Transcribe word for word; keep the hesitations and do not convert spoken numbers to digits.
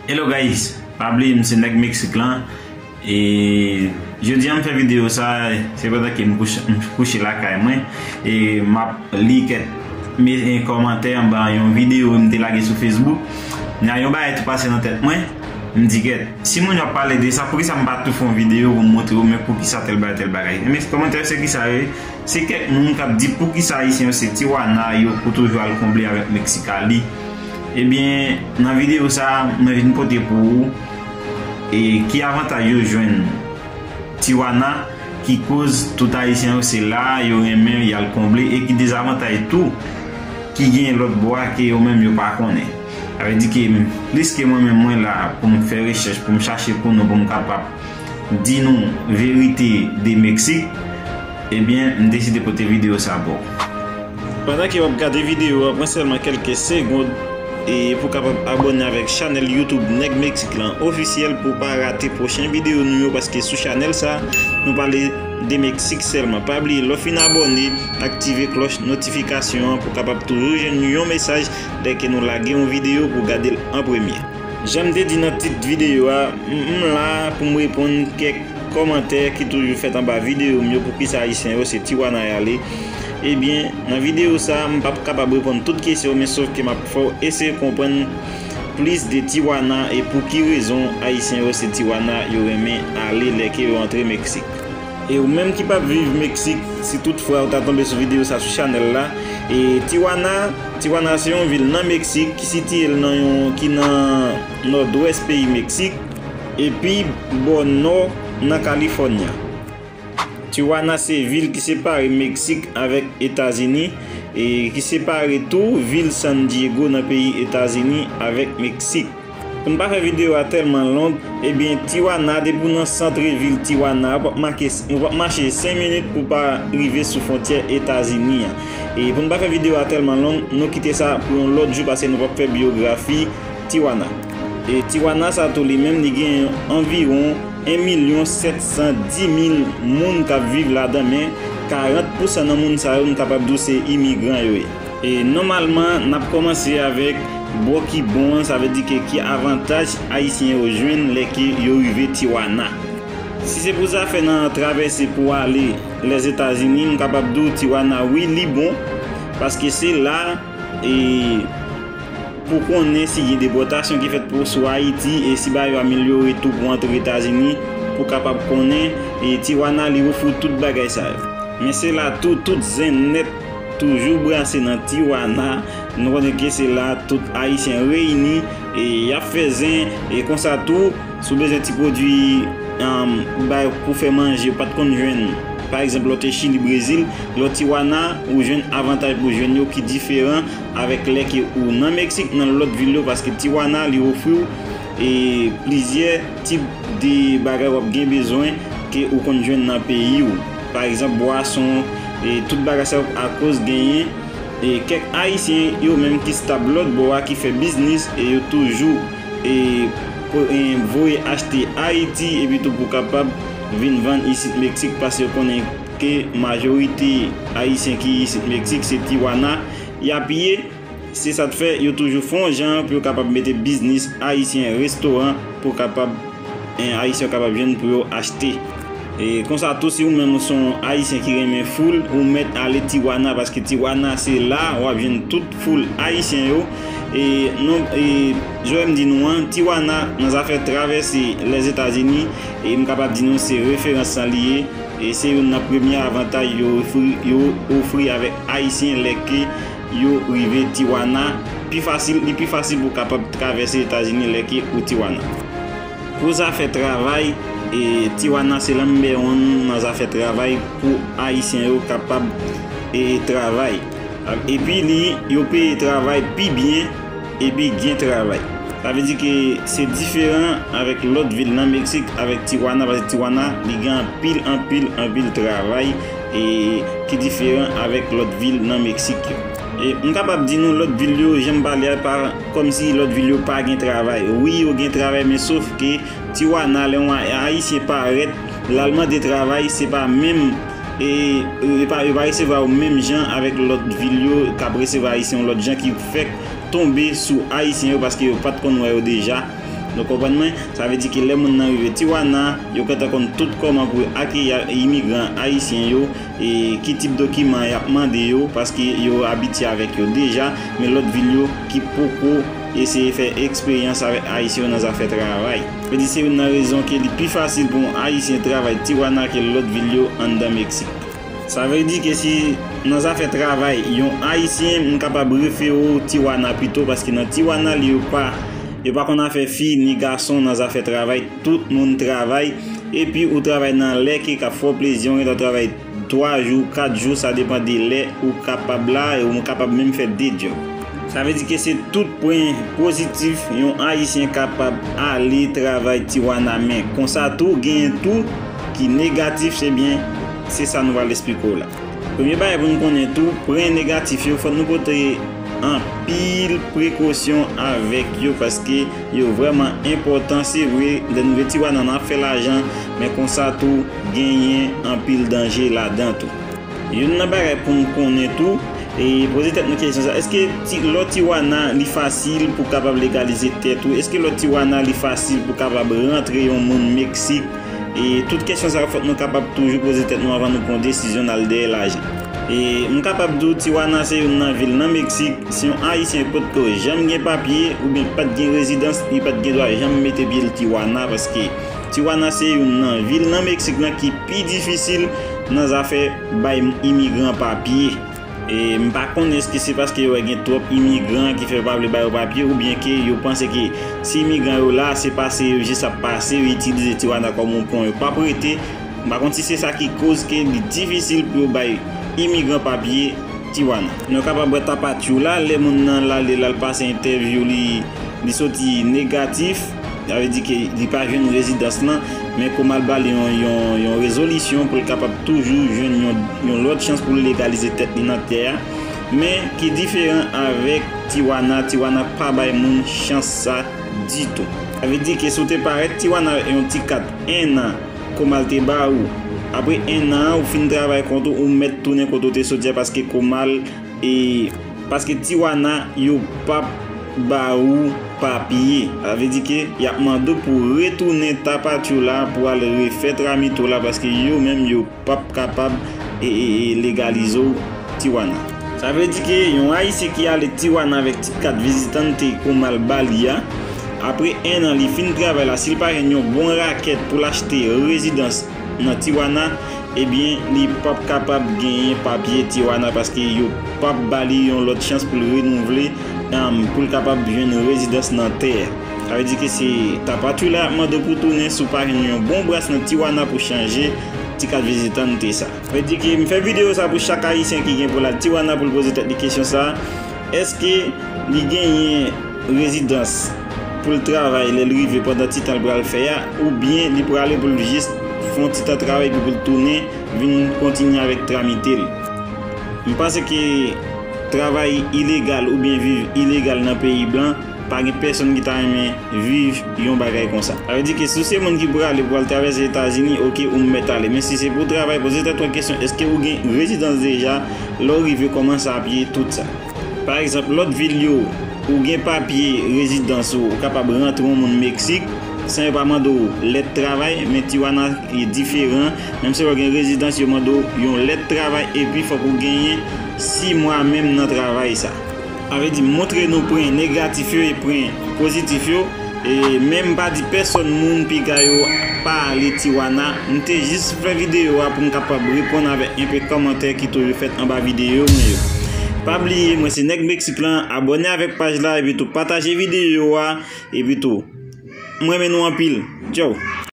Hello guys, pa bliye m se nèg Meksik lan. E jodi a m fè videyo sa, se pandan ke m kouche, m kouche lakay mwen. E m ap li kèk me- e kòmantè anba yon videyo m te lage sou Facebook. Nan yon bagay tou pase nan tèt mwen, m di kèt, si moun yo ap pale de sa, poukisa m pa tou fè yon videyo pou m montre yo men poukisa tèl bagay, tèl bagay. Men kòmantè yo se kisa yo ye? Se kèk moun k ap di poukisa Ayisyen yo se Tijuana yo pou toujou al konble avèk Meksik a li. Ebyen, nan videyo sa a, mwen vin pote pou ou e ki avantaj yo jwenn Tijuana ki koz tout Ayisyen yo se la yo renmen y al konble e ki dezavantaj tou ki gen lòt bò a ke yo menm yo pa konnen. Sa vle di ke plis ke mwen menm mwen la pou m fè rechèch, pou m chache pou nou, pou m kapab di nou verite de Meksik, ebyen, m deside pote videyo sa pou ou. Pandan ke w ap gade videyo a, pran sèlman kèlke segond e pou w kapab abòne avèk chanèl YouTube Nèg Meksik lan ofisyèl pou w pa rate pwochen videyo nou yo, paske sou chanèl sa, nou pale de Meksik sèlman. Pa bliye, lè w fin abòne, aktive klòch notifikasyon an pou w kapab toujou jwenn yon mesaj lè ke nou lage yon videyo pou w gade l an premye. Jan m te di nan tit videyo a, m m la pou m reponn kèk kòmantè ki toujou fèt anba videyo m yo, poukisa Ayisyen yo se Tijuana y ale. Ebyen, nan videyo sa a, m p ap kapab reponn tout kesyon, men sòf ke m ap fè w eseye konprann plis de Tijuana e pou ki rezon Ayisyen yo se Tijuana yo renmen ale lè ke yo antre Meksik. E ou menm ki p ap viv Meksik, si tout fwa ou ta tonbe sou videyo sa sou chanèl la, e Tijuana, Tijuana se yon vil nan Meksik ki sitiye l nan yon, ki nan nòdwès peyi Meksik, epi bò nò nan Kalifòni a. Tijuana se vil ki separe Meksik avèk Etazini, e ki separe tou vil San Diego nan peyi Etazini avèk Meksik. Pou n pa fè videyo a tèlman long, ebyen, Tijuana, depi w nan santrevil Tijuana, w p ap make, w p ap mache senk minit pou w pa rive sou fwontyè Etazini an. E pou n pa fè videyo a tèlman long, nou kite sa pou yon lòt jou, paske nou p ap fè biyografi Tijuana. E Tijuana sa tou li menm, li gen anviwon en milyon sèt san di mil moun k ap viv ladan, men karant pousan nan moun sa yo, n kapab di w se imigran yo ye. E nòmalman, n ap kòmanse avèk bò ki bon an, sa vle di ke ki avantaj Ayisyen yo jwenn lè ke yo rive Tijuana. Si se pou zafè nan travèse pou ale Lèzetazini, m kapab di w Tijuana, wi, li bon, paske se la, e, pou konnen si gen depòtasyon ki fèt pou sou Ayiti e si bagay yo amelyore tou pou antre Etazini, pou kapab konnen, e, Tijuana, li ofri tout bagay sa yo. Men se la tou, tout zen nèt toujou branse nan Tijuana. Nou konnen ke se la tout Ayisyen reyini e y ap fè zen. E konsa tou, si w bezwen ti pwodui, um, bay pou fè manje, ou pa t konn jwenn, pa egzanp, lè w te Chili, Brezil, lè w Tijuana, ou jwenn avantaj pou jwenn yo ki diferan avèk lè ke ou nan Meksik, nan lòt vil yo, paske Tijuana, li ofri w e plizyè tip de bagay w ap gen bezwen ke ou konn jwenn nan peyi w. Pa egzanp, bwason, e tout bagay sa yo akoz genyen e kèk Ayisyen yo menm ki stab lòt bò a ki fè biznis e yo toujou e po- e voye achte Ayiti epi tou pou kapab vin vann isit Meksik, paske yo konnen ke majorite Ayisyen ki isit Meksik se Tijuana y ap ye. Se sa k fè yo toujou fè yon jan pou yo kapab mete biznis ayisyen, restoran, pou kapab, en, Ayisyen yo kapab jwenn pou yo achte. E konsa tou, si ou menm ou se yon Ayisyen ki renmen foul, ou mèt ale Tijuana, paske Tijuana se la w ap jwenn tout foul Ayisyen yo. E non, e jan m di nou an, Tijuana nan zafè travèse Lèzetazini, e m kapab di nou se referans lan li ye. E se youn nan premye avantaj yo ofri, yo ofri avèk Ayisyen lè ke yo rive Tijuana. Pi fasil, li pi fasil pou w kapab travèse Etazini lè ke ou Tijuana. Pou zafè travay, e, Tijuana se number one nan zafè travay pou Ayisyen yo kapab, e, travay. Epi li, yo peye travay pi byen, epi gen travay. Sa vle di ke se diferan avèk lòt vil nan Meksik, avèk Tijuana, paske Tijuana, li gen anpil, anpil, anpil travay, e ki diferan avèk lòt vil nan Meksik yo. E m kapab di nou lòt vil yo, jan m pale a, pa kòmsi lòt vil yo pa gen travay. Wi, yo gen travay, men sof ke Tijuana, lè yon Ayisyen parèt, l al mande travay, se pa menm, e, e pa, yo pa resevwa yo menm jan avèk lòt vil yo k ap resevwa Ayisyen yo, lòt jan ki fèk tonbe sou Ayisyen yo paske yo pa t konn wè yo deja. Nou konprann mwen? Sa vle di ke lè moun nan rive Tijuana, yo gentan konn tout kòman pou yo akeyi imigran ayisyen yo, e ki tip dokiman y ap mande yo, paske yo abitye avèk yo deja, men lòt vil yo ki poko eseye fè eksperyans avèk ayisyen yo nan zafè travay. Vle di se youn nan rezon ke li pi fasil pou yon ayisyen travay Tijuana ke lòt vil yo anndan Meksik. Sa vle di ke si nan zafè travay, yon ayisyen, m kapab refere w Tijuana pito, paske nan Tijuana, li yo pa, yo pa konn afè fi ni gason nan zafè travay, tout moun travay, epi ou travay nan lè ke k ap fè w plezi, ou gentan travay twa jou, kat jou, sa depann de lè ou kapab la, e ou kapab menm fè de djòb. Sa vle di ke se tout pwen pozitif yon ayisyen kapab ale travay Tijuana, men konsa tou, genyen tou ki negatif, ebyen, se sa nou pral esplike w la. Premye bagay pou nou konnen tou, pwen negatif yo, fòk nou pote anpil prekosyon avèk yo, paske yo vrèman enpòtan. Se vre, lè nou rive Tijuana, n ap fè lajan, men konsa tou, genyen anpil danje ladan tou. Youn nan bagay pou n konnen tou, e poze tèt nou kesyon sa, èske ti, lè w Tijuana, li fasil pou kapab legalize tèt ou? Èske lè w Tijuana, li fasil pou kapab rantre yon moun Meksik? E tout kesyon sa yo, fòk nou kapab toujou poze tèt nou anvan nou pran yon desizyon n al dèyè lajan. E m kapab di w, Tijuana se youn nan vil nan Meksik, si yon ayisyen potko janm gen papye oubyen pa t gen rezidans, li pa t gen dwa janm mete pye l Tijuana, paske Tijuana se youn nan vil nan Meksik lan ki pi difisil nan zafè bay imigran papye. E m pa konnen èske se paske yo wè gen twòp imigran ki fè yo pa vle ba yo papye, oubyen ke yo panse ke si imigran yo la, se pase yo jis ap pase, yo itilize Tijuana kòm yon pwen yo p ap rete. M pa konn si se sa ki koz ke li difisil pou yo bay imigran papye Tijuana. Nou kapab wè Tapatula, lè moun nan l ale, l al pase entèvyou li, li soti negatif. Sa vle di ke li pa jwenn rezidans lan, men Comal ba li yon, yon, yon rezolisyon pou l kapab toujou jwenn yon, yon lòt chans pou l legalize tèt li nan tè a. Men ki diferan avèk Tijuana, Tijuana pa bay moun chans sa ditou. Sa vle di ke si w te parèt Tijuana avèk yon ti kat en an, Comal te ba ou, apre en an, ou fin travay kont ou, ou mèt tounen kote w te soti a, paske Comal, e, paske Tijuana, yo p ap ba ou papye. Sa vle di ke y ap mande w pou retounen Tapatula pou al refè tramit ou la, paske yo menm yo p ap kapab, e, e, e, legalize w Tijuana. Sa vle di ke yon ayisyen ki ale Tijuana avèk ti kat vizitante Comal ba li a, apre en an li fin travay la, si l pa jwenn yon bon rakèt pou l achte rezidans nan Tijuana, ebyen, li p ap kapab genyen papye Tijuana, paske yo p ap ba li yon lòt chans pou l renouvle, um, pou l kapab jwenn rezidans nan tè a. Sa vle di ke se Tapatula y ap mande w pou tounen si w pa jwenn yon bon bras nan Tijuana pou chanje ti kat vizitante sa. Sa vle di ke m fè videyo sa pou chak ayisyen ki gen pou l al Tijuana pou l poze tèt li kesyon sa. Èske li genyen rezidans pou l travay lè l rive pandan ti tan l pral fè a, oubyen li prale pou l jis fè yon ti tan travay epi pou l tounen vin kontinye avèk tramite l? M panse ke travay ilegal oubyen viv ilegal nan peyi blan, pa gen pèsonn ki ta renmen viv yon bagay konsa. Sa vle di ke si w se moun ki prale pou al travèse Etazini, oke, ou mèt ale. Men si se pou travay, poze tèt ou kesyon, èske ou gen rezidans deja? Lè w rive, kòmanse apiye tout sa. Pa egzanp, lòt vil yo, ou gen papye rezidans ou, ou kapab rantre yon moun Meksik san yo pa mande w lèt travay, men Tijuana e diferan. Menm si w gen rezidans, yo mande w yon lèt travay epi fòk ou genyen sis mwa menm nan travay sa. Sa vle di, montre nou pwen negatif yo e pwen pozitif yo. E men m pa di pèsonn moun piga yo pa ale Tijuana. M te jis fè videyo a pou m kapab reponn avèk enpe kòmantè ki toujou fèt anba videyo mwen yo. Pa bliye, mwen se Nèg Meksik lan, abòne avèk paj la, epi tou pataje videyo a, epi tou, m renmen nou anpil. Tchao.